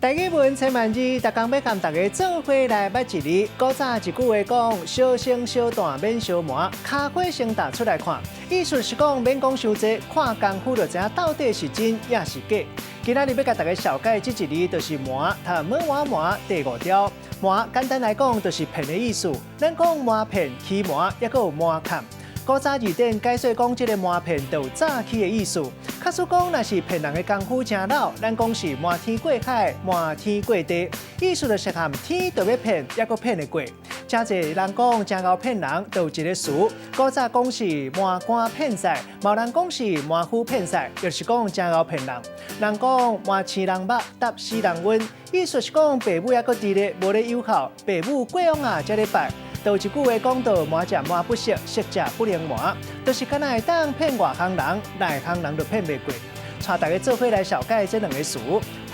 台語文千萬字，逐工欲佮大家做伙來捌一字。古早一句話講：小升小旦免相瞞，跤貨先踏出來看。意思是講免講傷濟，看功夫就知影到底是真抑是假。今仔日欲共大家紹介這一字，就是瞞，讀麼碗瞞第五條。瞞簡單來講，就是騙的意思。咱講瞞騙、欺瞞，抑閣有瞞崁。古早字典解說講，這个瞞騙就有詐欺的意思。假使講若是騙人的功夫誠老，咱講是瞞天過海、瞞天過地，意思就是含天都欲騙，抑閣騙會過。誠濟人講誠𠢕騙人，就有一个詞，古早講是瞞官騙財，嘛有人講是瞞夫騙財，就是講誠𠢕騙人。人講瞞生人肉，答死人瘟，意思是講爸母抑閣佇咧，無咧有孝，爸母過往啊才咧拜。就有一句話講到瞞食瞞不熟，熟食不能瞞，就是敢若會當騙外行人，內行人就騙袂過。帶大家做伙來紹介這兩个詞，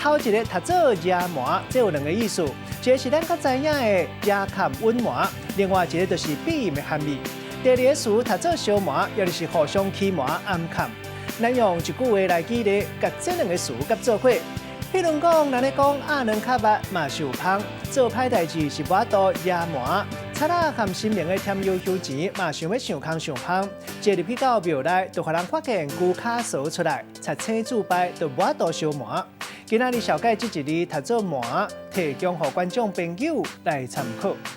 頭一个讀做遮瞞，這有兩个意思，一个是咱較知影的遮崁隱瞞，另外一个就是庇蔭的含義。第二个詞讀做相瞞，也就是互相欺瞞暗崁。咱用一句話來舉例，共這兩个詞佮做伙。譬如講，咱咧講鴨卵較密嘛是有芳，做歹代誌是無法度遮瞞。賊仔含神明的添油收錢嘛，想欲想空想芳，坐入去到廟內，就予人發現龜跤趖出來，賊星主拜就無法度相瞞。今仔日紹介這一字讀做瞞，提供予觀眾朋友來參考。